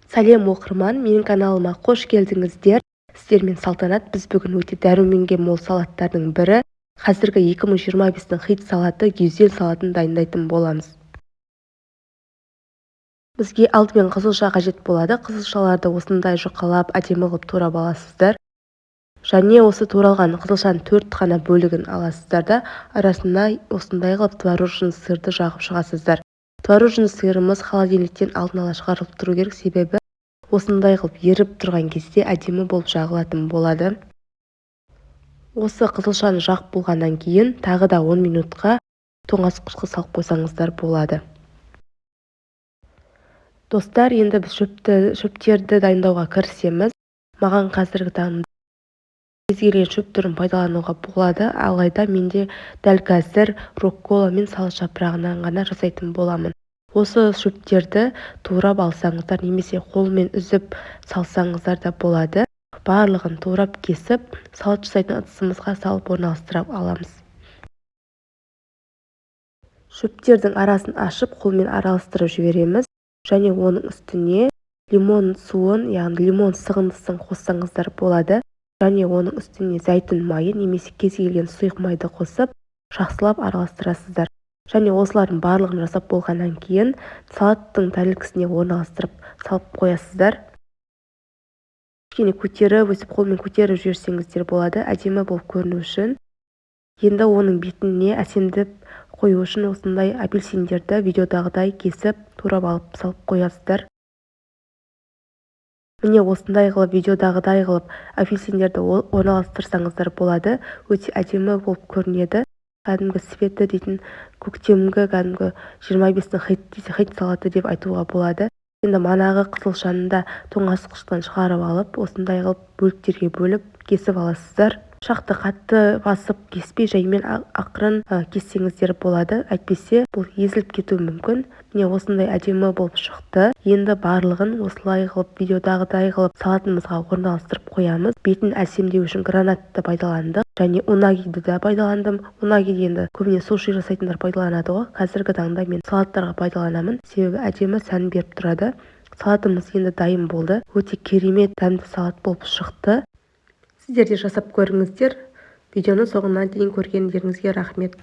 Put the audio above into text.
Сәлем, оқырман! Менің каналыма қош келдіңіздер! Сіздермен Салтанат. Біз бүгін өте дәруменге мол салаттардың бірі, қазіргі 2025-тің хит салаты, гюзель салатын дайындайтын боламыз. Бізге алдымен қызылша қажет болады. Қызылшаларды осындай жұқалап, әдемі қылып турап аласыздар және осы туралған қызылшаның төрт қана бөлігін аласыздар да, арасына осындай қылып творожный сырды жағып шығасыздар. Творожный сырымыз холодильниктен алдын ала шығарылып тұру керек, себебі осындай қылып еріп тұрған кезде әдемі болып жағылатын болады. Осы қызылшаны жағып болғаннан кейін тағы да 10 минутқа тоңазытқышқа салып қойсаңыздар болады. Достар, енді біз шөптерді дайындауға кірісеміз. Маған қазіргі таңда кез келген шөп түрін пайдалануға болады, алайда менде дәл қазір руккола мен салат жапырағынан ғана жасайтын боламын. Осы шөптерді турап алсаңыздар немесе қолмен үзіп салсаңыздар да болады. Барлығын турап, кесіп, салат жасайтын ыдысымызға салып, орналастыра аламыз. Шөптердің арасын ашып, қолмен араластырып жібереміз және оның үстіне лимон суын, яғни лимон сығындысын қоссаңыздар болады және оның үстіне зәйтүн майы немесе кез келген сұйық майды қосып, жақсылап араластырасыздар. Және осылардың барлығын жасап болғаннан кейін салаттың тарелкісіне орналастырып, салып қоясыздар. Кішкене көтеріп, өстіп қолмен көтеріп жіберсеңіздер болады, әдемі болып көріну үшін. Енді оның бетіне әсемдеп қою үшін осындай апельсиндерді видеодағыдай кесіп, турап алып, салып қоясыздар. Міне, осындай қылып, видеодағыдай қылып апельсиндерді орналастырсаңыздар болады. Өте әдемі болып көрінеді. Кәдімгі цветі дейтін көктемгі, кәдімгі 25-тің хит, хит салаты деп айтуға болады. Енді манағы қызылшаны да тоңазытқыштан шығарып алып, осындай қылып бөліктерге бөліп, кесіп аласыздар. Пышақты қатты басып кеспей, жаймен, ақырын кессеңіздер болады, әйтпесе бұл езіліп кетуі мүмкін. Міне, осындай әдемі болып шықты. Енді барлығын осылай қылып, видеодағыдай қылып салатымызға орналастырып қоямыз. Бетін әсемдеу үшін гранатты пайдаландық және унагиді да пайдаландым. Унаги енді көбіне суши жасайтындар пайдаланады ғой. Қазіргі таңда мен салаттарға пайдаланамын, себебі әдемі сән беріп тұрады. Салатымыз енді дайын болды. Өте керемет дәмді салат болып шықты. Сіздер де жасап көріңіздер. Видеоны соңына дейін көргендеріңізге рахмет.